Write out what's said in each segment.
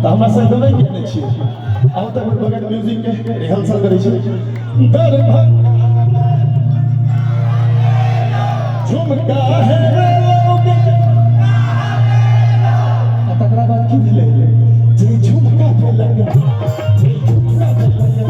तऽ हमरा सब देबै किया नहि छियै? आउ तऽ बगैर म्यूजिक के रिहर्सल करै छी। दरभंगा झुमका है रे लोगे, आ तकरा बाद की भेलै? जे झुमका भेलक, जे झुमका भेलक,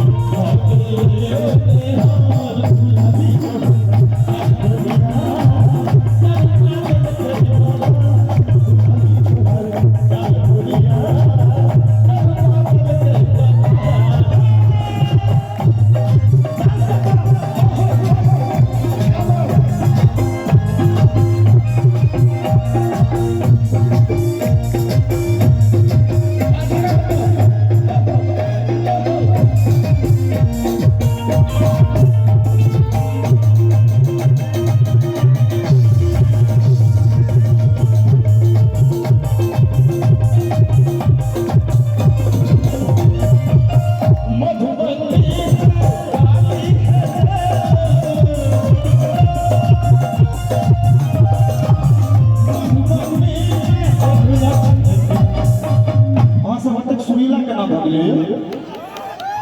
अहाँ सब एतेक सुरीला केना भऽ गेलियै?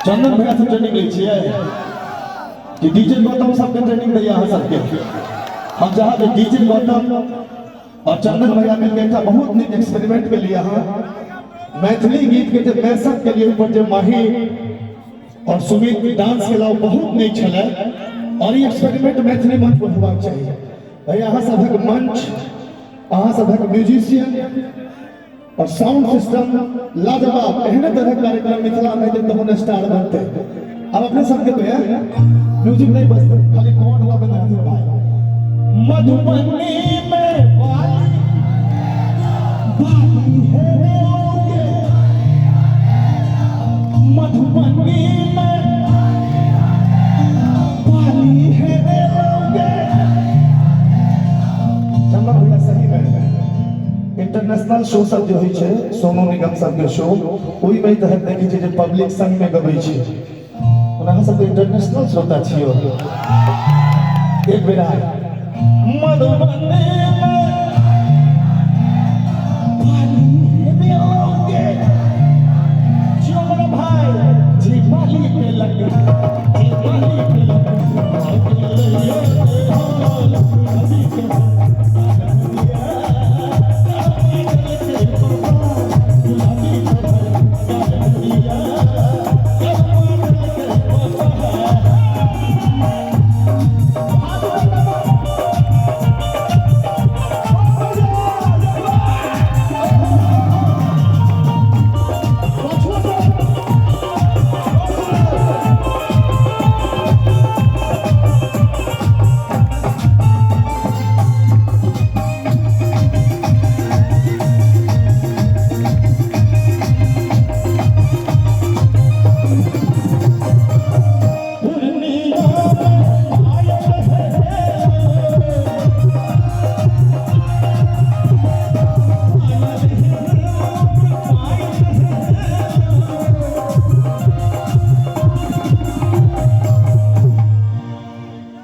चंदन भैया से ट्रेनिंग लै छियै कि डीजे गौतम सबके ट्रेनिंग दैया अहाँ सबके? हम चाहब जे डीजे गौतम और चंदन भैया मिलके एकटा बहुत नीक एक्सपेरिमेंट के लिए अहाँ मैथिली गीत के जे मैशअप के लिए ऊपर जे माही और सुमित डांस केला ओ बहुत नीक छलै और ई एक्सपेरिमेंट मैथिली मंच पर होबाक चाही। भैया, अहाँ सभक मंच, अहाँ सभक म्यूजिशियन और साउंड सिस्टम लाजवाब। एहने तरह कार्यक्रम मिथिला में हेतै तहन स्टार बनतै। अब अपने सबके तो है म्यूजिक नहीं बजते, खाली कौन हुआ बना भाई। मधुबनी में बाली बाली है रे लोगे, मधुबनी में बाली है रे लोगे। चंदन भैया, सही में इंटरनेशनल शो सब जे होइ छै, सोनू निगम सबके शो, ओहिमे ई तरहक देखै छियै जे पब्लिक संगमे गबै छै। ओना अहाँ सब तऽ इंटरनेशनल श्रोता छियै। एक बेर आर, मधुबनी में बाली हेबे लौके। जियो बड़ा भाई, जी बाली पे लग, जी बाली पे लग।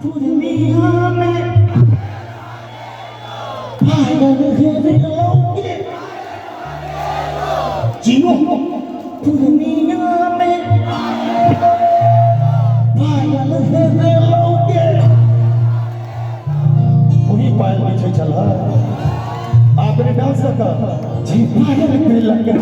पूर्णिया में जियो, पूर्णिया में पायल हेरे लौके। वही पायल पीछे चला आपने डांस का जी पायल पे लगे।